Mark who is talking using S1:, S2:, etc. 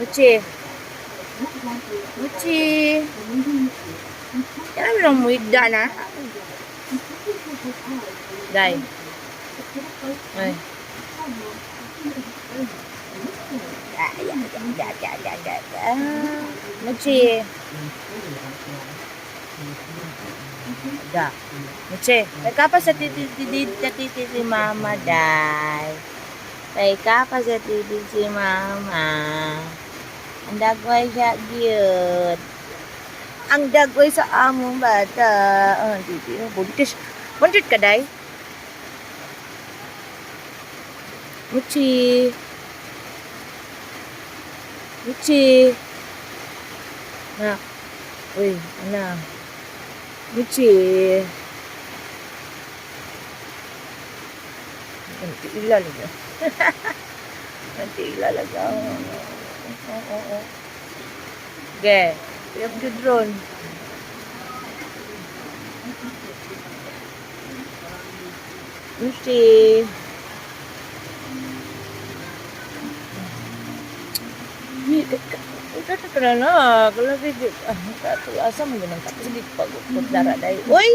S1: Muchi. Muchi. Kaya naman muigda na. Day. Ay. Ya, ya, ya, ya, ya, ya, ya. Muchi. Da. Muchi. Nagkapa sa titi titi titi si mama, day. Nagkapa sa titi si mama. Ang dagway siya, cute. Ang dagway sa among bata. Ah, titi. Buntis. Buntis ka, day? Muchi. Muchi. Na. Uy, ana. Muchi. Nanti ila lagi. Nanti ila lagi. Oo. Okay. Piyap jud ron. Muchi. Ito na na, kalabi ah, kato asa mo ganang tapos di pag dara dai. Uy.